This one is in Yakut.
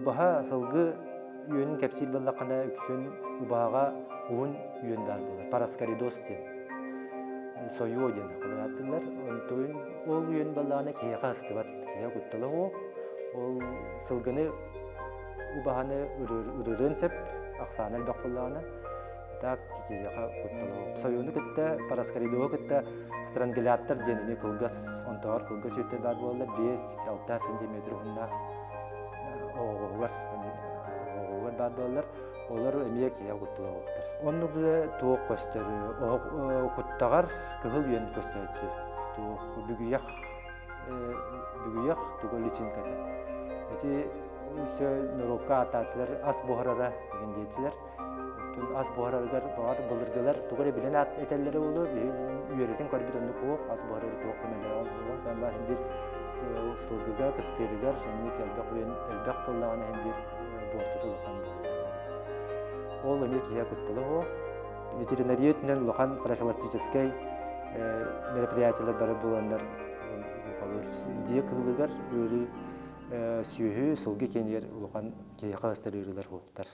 Убаһа сылгы үөнүн кэпсиир буоллаххына, үксүн убаһаҕа уһун үөн баар буолар. Параскаридоз диэн. Сойуо диэн ааттыыллар. Онтон ол үөн буоллаҕына киһиэхэ ыстыбат, киһиэхэ куттала суох. Ол сылгыны убаһаны ырыырыан сөп, ахсаана элбэх буоллаҕына. Так киһиэхэ куттала суох. Сойуону кытта, параскаридоһу кытта странгуляттар диэн эмиэ кылгас, онтооҕор кылгас үөттэр баар буолаллар, 5-6 сантиметр уһуннаах оҕоҕугар оҕоҕугар баар буолаллар. Олор эмиэ киһиэхэ куттала суохтар. Оннук туох көстөр? Куттаҕар кыһыл үөн көстөөччү. Туох бүгүйэх бүгүйэх туга личинката. Ити өссө норуокка ааттааччылар ас буһарара деген диэччилэр. Оттон ас буһарарыгар баҕар былыргылар тугу эрэ билэн этэллэрэ буолуо, үөрэтэн көрбүт оннук суох, ас буһарар туох көмөлөөҕүн уон кэмбаһын биир сылгыга, кыстыырыгар инник элбэх үөн элбэх буоллаҕына иһин биир буортута улахан буолар. Ол эмиэ киһи куттала суох. Ветеринария өттүнэн улахан профилактическай мероприятиелар бары буоланнар дьиэ кыылыгар ыарыы сүөһү, сылгы киэнигэр улахан киһиэхэ ыстар ыарыылар суохтар.